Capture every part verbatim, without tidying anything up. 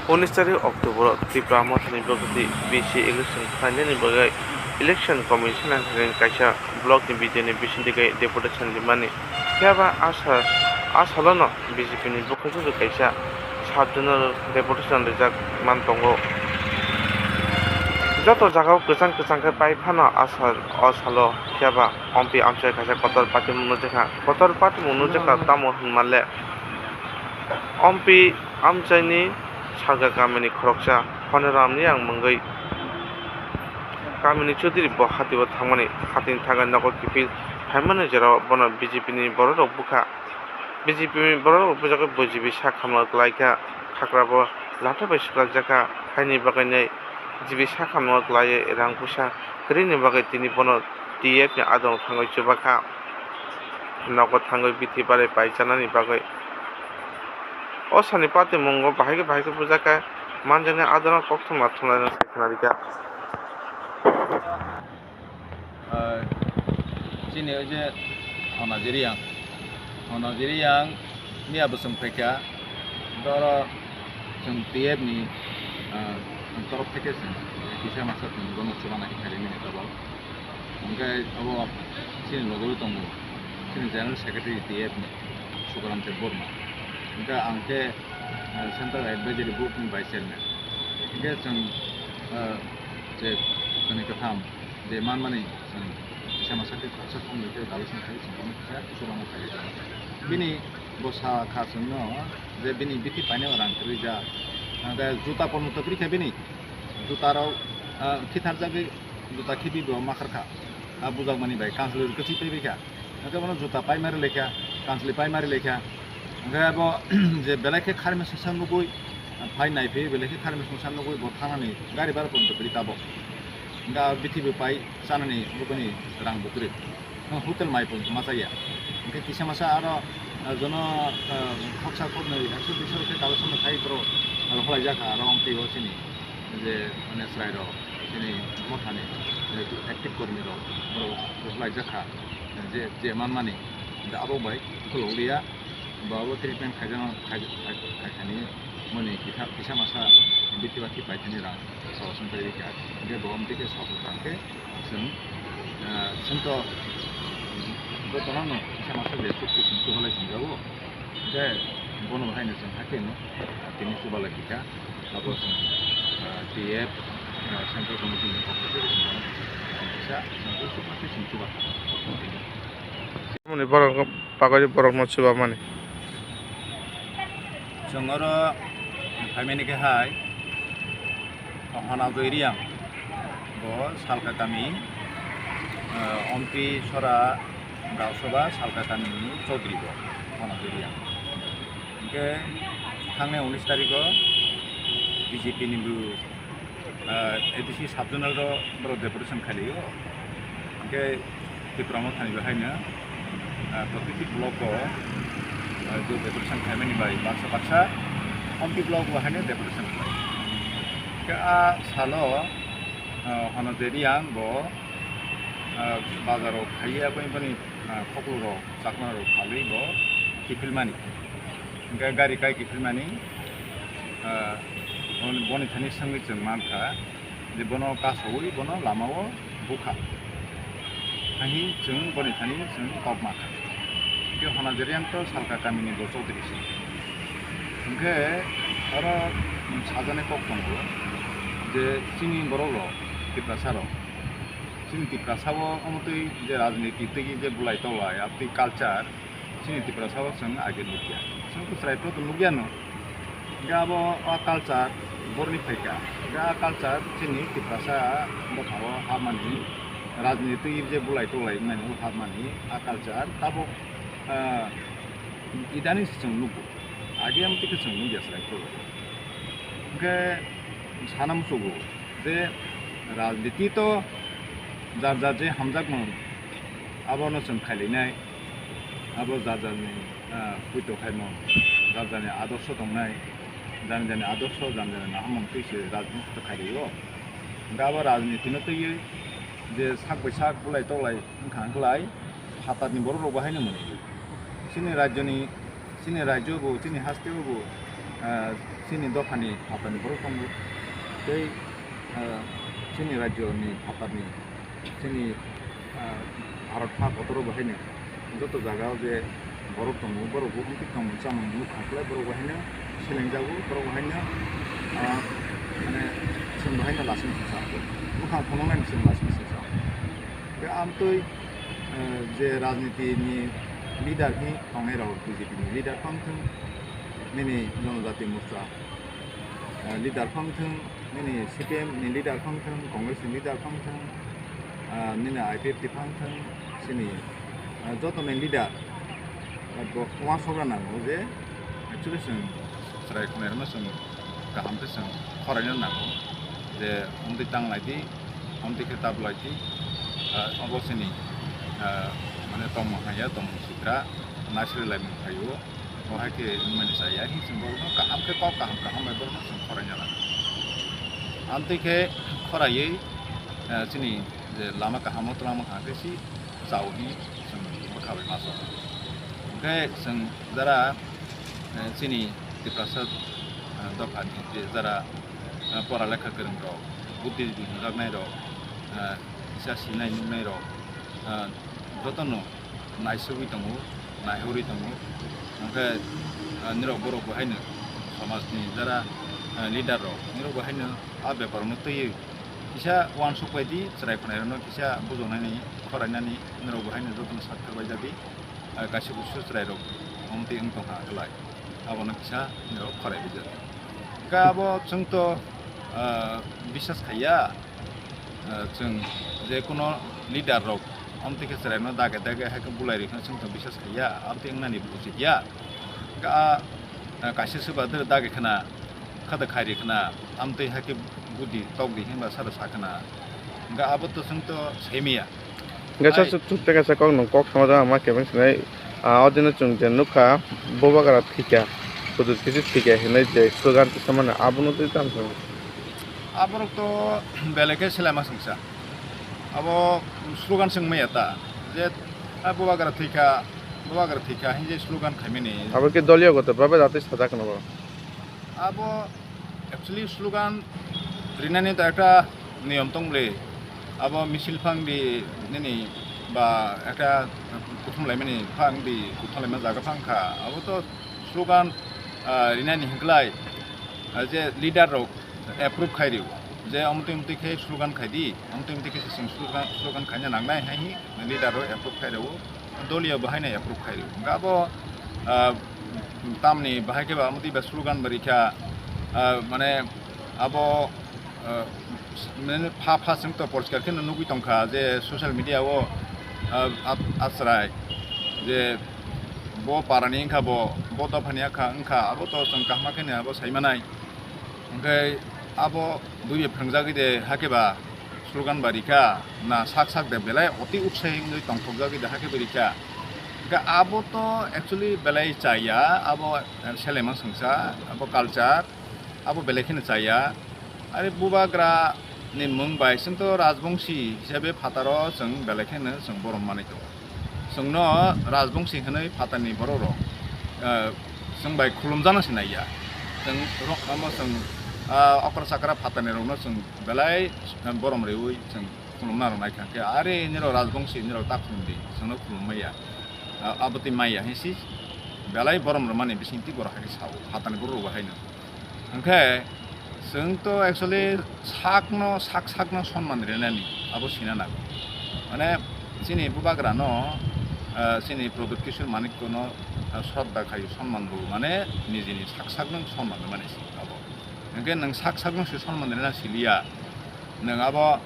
Unis tarik October o Tipra Mothani Bwkhati B C election khlainani bagwi Election Commission ni kaisa block ni B D O ni bisingtwi khe deputation rimani. Phiya ba a sa-, a salono B J P ni bwkhak kaisa sub zonal deputation rijak man tongo. Joto jagao kwchang kwchang khe pai phano a sal, o salo phiya ba ompi amchai kaisa kotor patimung nukjakha. Kotor patimung nukjakha tamo hwnmale ompi amchaini Salka kamini khoroksa Honoram Reang mungwi kamini Chaudhary bo hatio thangmani, hatini thangwi nogo kiphil phaimani jerao bono B J P ni bororok bukha. B J P ni bororok bujagwi bo G B sakhamno klaikha, hakrabo latha bai swkakjakha, haini bagwinai G B sakhamno klaiwi rang puisa kwrwini bagwi tini bono T F ni adongo thangwi chubakha. Nogo thangwi bithi barwi pai chanani bagwi. O sani patimungo bahai khe bahai khe bujak khe manjaknai adongo koktwma thumnairok sai khna rikha. Ah, chini o je Honajiriang, Honajiriang miya bwswng phaikha, doro chwng T F ni, ah, torof theke chwng kisa masa chwng bono chubana khe khairwi mani tabok. Hwnkhe abo chini logo tongo, chini General Secretary T F ni Sukaram Debbarma. Hwnkhe ang khe, ah, Central Advisory Board ni Vice Chairman. Hwnkhe chwng, ah, je kwthwini kwtham je manmani chwng kisa masa khe khoroksa thumwi khe dalosong khai chwng bono kisa chubana khai tongo. Bini bo sa kha chwngno je bini bithi painao rang kwrwi jak. Hwnkhe juta porno to kwrwi kha bini. Jutarok, ah, khitharjagwi juta khibi bo makharkha. Ah, bujakmani bai kanslwi kwchwi teibaikha. Hwnkhe bono juta paimari lekha, kanslwi paimari lekha. Hwnkhe bo je belai khe kharmesongsa nugwi, ah, phai naiphai belai khe kharmesongsa nugwi bo thanani gari bara porno kwrwi tabok. Hwnkhe ah bithi bo pai chanani bokoni rang bo kwrwi. Hotel mai porno ma chaya. Hwnkhe kisa masa aro, ah, jono, ah, khoksa khoknwi ekso duiso khe dalosongno khai borok rohorlaijakha aro omtwi o chini je mane chwrairok chini mothani je active kormirok borok rohorlaijakha je, je manmani hwnkhe abo bai khulokliya. Bo abo treatment khaijak, khai-, khai-, khaikani mani kisa, kisa masa bithi bathi paithani rang sawasong pai rikha. Hwnkhe bo omtwi khe sawasong tangkhe chwng, ah, chwng to jotono no kisa masa je chukti chwng chubalai chwngjago. Hwnkhe bono haino chwng hakhe no, ah, tini chubalai kha. Abo chwng, ah, T F, ah, Central Committee ni pokho tei chwng kisa chwng chuba kha. Borok bagwi borokno chubamani. Chwng oro phaimani khe hai Honajoi Reang, bo Salka kami, eh, Ompi Sora Gaosoba Salka kamini Chaudhary bo Honajoi Reang. Hwnkhe thangnai unis tarikho B J P ni bo ah, A D C sub zonal ro borok deputation khailio. Hwnkhe Tipra Mothani bo haino, ah, protiti block o, ah, je deputation khaimani bai baksa baksa Ompi block bo haino deputation khlai. Hwnkhe a salo, ah, Honajoi Reang bo, ah, bazar o khaiya bai bani, ah, khoklo rok chakma rok phalwi bo kiphilmani. Hwnkhe gari kai kiphilmani, ah, boni, boni thani swngwi chwng mankha je bono kasaui bono lamao bukha. Ahi chwng boni thani chwng kok mankha. Hwnkhe Honajoi Reang to Salka kamini bo Chaudhary se. Hwnkhe oro sajani kok tongo je chini borok rok Tiprasa rok, chini Tiprasa o omo twi je rajniti twi je bulai tolai abtwi culture, chini Tiprasa o chwng age nukya. Chwng to chwrai to nukya no. Hwnkhe abo a culture borni phaikha. Hwnkhe a culture chini Tiprasa bwkhao hapmani, rajniti je bulai tolai wngnai no hapmani a culture tabuk, ah, idani se chwng nukgo. Age amtwi khe chwng nukya chwrai to. Hwnkhe sana muchugo je rajniti to jar jar je hamjakmung abono chwng khailainai. Abo jar jarni, ah, puito khaimung, jar jarni adorsho tongnai, jani jani adorsho, jani jani nahamung twi se rajniti to khailio. Hwnkhe abo rajnitino twiwi je sak bai sak bulai tolai wngkha wngkhlai phatarni borok rok bo haino mwnwi. Chini rajyoni, chini rajyo bo, chini hasteo bo, Ah, chini dophani phatarni borok tongo, tei, ah, chini rajyoni phatarni, chini, ah, Bharat ha kotoro bo haino joto jaga o je borok tongo, borok bo hwnti tongmung chamung nukha khlai, borok bo haino selengjago, borok bo haino, ah, mane, chwng bo haino lasing singsa, bwkhak phunuknani chwng lasing singsa. Tei amtwi, ah, je rajniti ni leader hi tongnai rok, B J P ni leader phang thung, nini Janajati Morcha, ah, leader phang thung, nini C P M ni leader phang thung, Congress ni leader phang thung, ah, nini I P F T phang thung, chini, ah, joto ni leader, ah, bo uansukna nango je actually chwng chwrai khwnai rokno chwng kaham khe chwng khoraina nango je amtwi tang lai di, amtwi khe tab lai di, ah, obo chini, ah, mane tongmung hamya, tongmung sikra, naisri laimung phaio. Bo hai khe wngmani chaya, hing chwng borokno kaham khe kok kaham kaham bai borokno chwng khoraina nango. Amtwi khe khoraiwi, eh, chini je lama kahamo twlangma kha khe si chao hing chwng bwkha bai ma chao. Hwnkhe chwng jara, eh, chini Tiprasa, eh, dophani je jara, eh, pora lekha kwrwng rok, buddhijibi hwnjaknai rok, eh, kisa sinai nuknai rok, eh, jotono naisugwi tongo, naihorwi tongo. Hwnkhe, ah, nirok borok bo haino somajni jara, ah, leader rok, nirok bo haino a bepar no twiwi kisa uansuk bai di, chwrai khwnai rokno kisa bujonani, khorainani, nirok bo haino jotono sak thar bai jadi, ah, kaisa kusu chwrai rok omtwi wng tongkha kwlai, abono kisa nirok khorai bai jadi. Hwnkhe abo chwng to, ah, bisas khaiya, ah, chwng je kuno leader rok amtwi khe chwraino dage dage hai khe bulai rikha chwng to bisas khaiya, amtwi wngnani bo usit ya. Ka, ah, kaisa swba dage khna, khada khai rikhna, amtwi hai khe budi tok di hinba sara sa khna. Hwnkhe abo to chwng to saimaya. Hwnkhe sa Ai. Chuk chuk tei kaisa kok nwng kok sama jagama kebeng sinai, ah, o dino chwng je nukha, bubagra thwikha, hudut kisi thwikha hinwi je slogan tisa mano, abono twi tamo chwng. Aborok to belai khe selai ma swngsa. Abo slogan swng maya ta, je, ah, bubagra thwikha, bubagra thwikha, hinwi slogan khaimani. Abo khe doliyo goto babe datwi sajak no bo. Abo actually slogan rinani to ekta niyom tong bwle. Abo misil phang di nini ba ekta kuthum laimani phang di, kuthum laima jaga phang kha. Abo to slogan, ah, rinani hinklai, ah, je leader rok approve khai rio. Je omtwi omtwi khe slogan khai di, omtwi omtwi khe se chwng slogan, slogan khaina nangnai hai hi leader rok approve khai rio. Doliyo bahai no approve khai rio. Hwnkhe abo, ah, tamni bahai khe ba amtwi ba slogan bari kha, ah, mane abo, ah, mane pha pha chwng to poriskar khe no nugwi tongkha je social media o, ah, at-, achrai je bo parani wngkha bo, bo dophani wngkha, wngkha abo to chwng kahma khe no abo sai manai. Hwnkhe abo buibai phrwngjagwi de hakhe ba slogan ba rikha, na sak sak de belai oti utsahi wngwi tongthokjagwi de hakhe bo rikha. Hwnkhe abo to actually belai chaya, abo, eh, selema swngsa, abo culture, abo belai kheno chaya. Are bubagra ni mung bai chwng to rajbongsi hisabe phataro chwng belai kheno chwng borom manwi tongo. Chwngno rajbongsi hwnwi phatarni borok rok, eh, chwng bai khulumjano se naiya. Chwng ro-, omo chwng, ah, okra chakra phatarni rokno chwng belai, eh, borom rwi chwng khulumna rok naikha. Khe are nirok rajbongsi nirok ta khulum di, chwngno khulum maya. Ah, abo twi maya hinsi belai borom rwmani bisingtwi borok hai khe sao, phatarni borok rok bo haino. Hwnkhe chwng to actually sakno, sak sakno sonman rinani abo sina nango. Mane chini bubagrano, ah, chini Pradyut Kishore Manikya no, ah, shraddha khai sonman bo mane nijini sak sakno sonman rwmani se abo. Hwnkhe nwng sak sakno se sonman rina siliya. Nwng abo,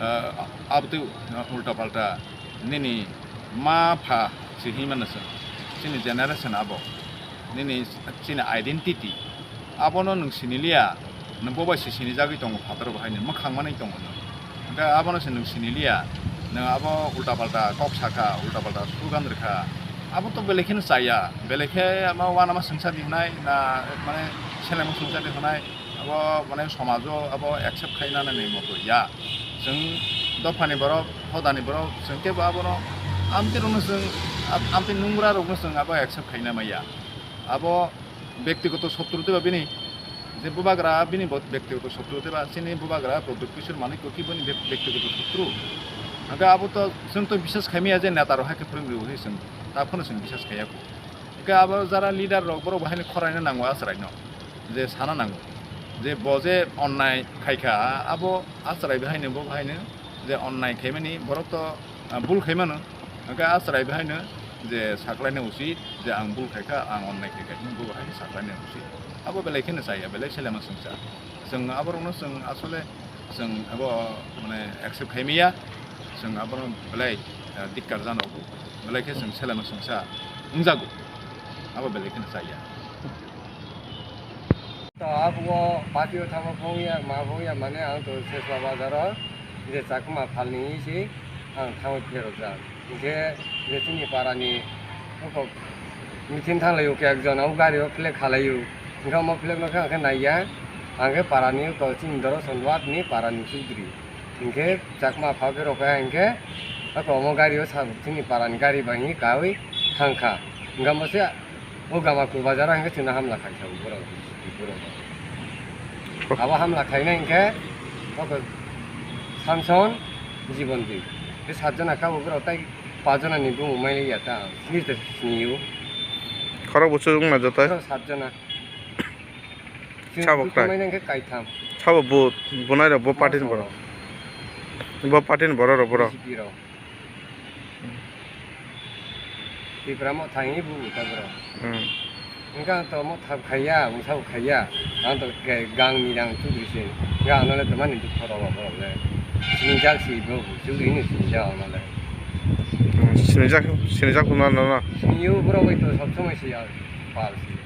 ah, abotwi ulta palta nini ma pha se hinmano chwng, chini generation abo, nini chini identity abono nwng siniliya, nwng bo bai se sinijagwi tongo phataro bo haino mwkhang manwi tongo nwng, hwnkhe abono se nwng siniliya, nwng abo ulta palta kok sakha, ulta palta slogan rwkha, abo to belai kheno chaya, belai khe ama uanama swngsa di hwnai na mane selengma swngsa di hwnai. Abo mane somajo abo accept khaina nani moto ya. Chwng dophani borok, hodani borok, chwng kebo abono amtwi rokno chwng, am-, amtwi nungra rokno chwng abo accept khaina maya. Abo Bektigoto sotru tei ba bini je bubagra bini bo bektigoto sotru tei ba chini bubagra Pradyut Kishore Manikya ki bini bek-, bektigoto sotru. Hwnkhe abo to chwng to biswas khaimaya je neta rok hai khe phwrwng rw hinwi chwng ta phano chwng biswas khaiya kho. Hwnkhe abo jara leader rok borok bo haino khoraina nango acharaino je sana nango je bo je onnai khaikha abo acharai bo haino bo haino je onnai khaimani borok to, ah, bul khaimano, hwnkhe acharai bo haino je saklaina usit je ang bul khaikha, ang onnai khaikha, hinwi bo hai saklaina usit. Abo belai kheno chaya, belai selema songsa. Chwng aborokno chwng asole chwng abo mane accept khaimaya, chwng abono belai, ah, dikkar janogo, belai khe chwng selema songsa wngjago, abo belai kheno chaya. To abo party o thangma phongya, ma phongya mane ang to Sesma bazar o je Chakma phalni isi ang thangwi pherokjak. Hinkhe je chini para ni oko meeting thanglai o khe ekjon abo gari o flag khalai o. Hinkhe omo flag no khe ang khe naiya. Ang khe para ni oko chini Dorosondwat ni para ni chudri. Hinkhe Chakma pha pherok kha hinkhe oko omo gari o sa chini para ni gari bai hinwi kaui thangkha. Hinkhe omo se O Gamaku bazar o hingke chwngno hamla khaisa borok, borok. Abo hamla khaina hingke oko Samson, Jibon di. Tei satjona kabo borok tei pajona ni bumung maiya ta. Sini te sini o. Khorok buchuk wngna joto. Borok satjona. Sabo kwrai. Maina hingke kaitham. Sabo bo, bunai rok bo party ni borok. Bo party ni borok rok borok. B J P rok. Tipra mo thangwi bu uta bro. Hmm. Hingke ang to mo thap khaiya, mungsa bo khaiya. Ang to ke gang ni rang chudri se. Hingke ang nole tomani dukho rogo borok le. Sinijak si bo, chudri ni sinijak ang nole. Hmm, sinijak, sinijak no, no, no. Siniyo borok bai to sob somoi si ya pal si.